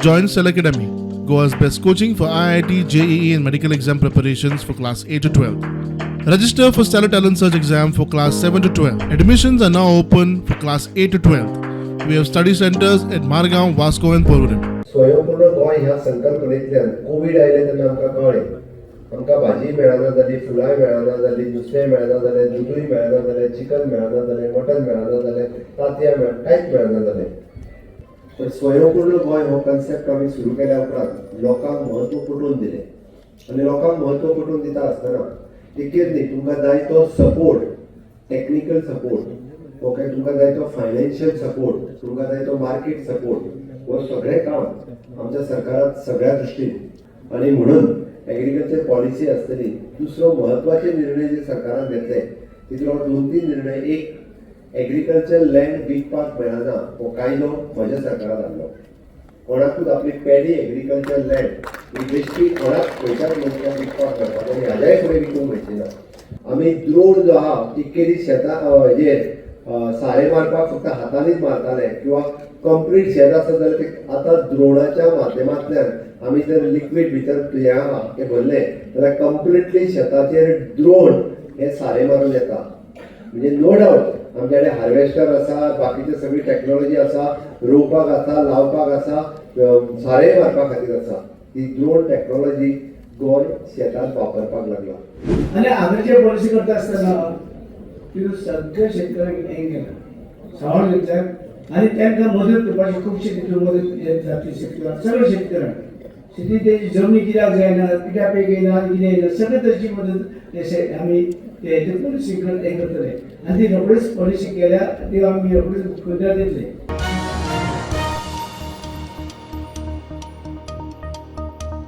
Join Cell Academy, Goa's best coaching for IIT, JEE, and medical exam preparations for class 8 to 12. Register for Stellar Talent Search exam for class 7 to 12. Admissions are now open for class 8 to 12. We have study centers at Margao, Vasco, and Porvorim. स्वयंपूर्ण गोंय ह्या संकल्पनेंतल्यान Covid आयलें तेन्ना आमकां कळ्ळें, आमकां भाजी मेळना जाली, फुलांय मेळना जाली, नुस्तें मेळना जालें, दुदूय मेळना जालें, चिकन मेळना जालें, मटन मेळना जालें, तांतयां मेळ कांयच मेळना जालें. पण स्वयंपूर्ण गोंय हो कन्सेप्ट आमी सुरू केल्या उपरांत लोकांक म्हत्व पटोवन दिलें आनी लोकांक म्हत्व पटोवन दिता आसतना एकेच न्ही, तुमकां जाय तो सपोर्ट, टॅक्निकल सपोर्ट, ओके, तुमकां जाय तो फायनान्शियल सपोर्ट, तुमकां जाय तो मार्केट सपोर्ट, हो सगळें काम आमच्या सरकारात सगळ्या दृश्टीन. आनी म्हणून एग्रीकल्चर पॉलिसी आसतली. दुसरो म्हत्वाचे निर्णय जे सरकारान घेतले, तितून दोन तीन निर्णय. एक, एग्रीकल्चर लँड विकपाक मेळना हो कायदो म्हज्या सरकारान हाडलो. कोणाकूच आपली पेडी एग्रीकल्चर लँड ही बेश्टी कोणाक, खंयच्याच मनशाक विकपाक मेळपाक आनी हाज्याय फुडें विकूंक मेळची ना. आमी द्रोण जो आहा, इतके शेतां हेजेर सारें मारपाक फक्त हातांनीच मारताले किंवा कंप्लीट शेत आसत जाल्यार ते आतां द्रोणाच्या माध्यमांतल्यान आमी जर लिक्वीड भितर हें आहा तें भरलें जाल्यार कंप्लिटली शेताचेर द्रोण हे सारें मारून येता. म्हणजे नो डावट, आमच्या कडेन हार्वेस्टर आसा, बाकीचे सगळी टॅक्नोलॉजी आसा, रोवपाक आसा, लावपाक आसा, सारें मारपा खातीर आसा. ही द्रोण टॅक्नोलॉजी गोंय शेतांत वापरपाक लागला. आनी आग्रीचे पॉलिसी करता आसतना तितून सगळ्या शेतकऱ्यांक हें केलां, सांबाळून घेतल्या आनी तांकां मदत करपाची खुबशी तितून मदत हे जातली शेतकऱ्यांक. सगळ्या शेतकऱ्यांक शेती तेजी जमनी कित्याक जायना, कित्याक पीक येयना, कितें येयना, सगळे तरेची मदत ते आमी ते पॉलिसी हें करतले. आनी ती रोखडीच पॉलिसी केल्या, ती आमी रोखडीच मुख्यमंत्र्याक दितले.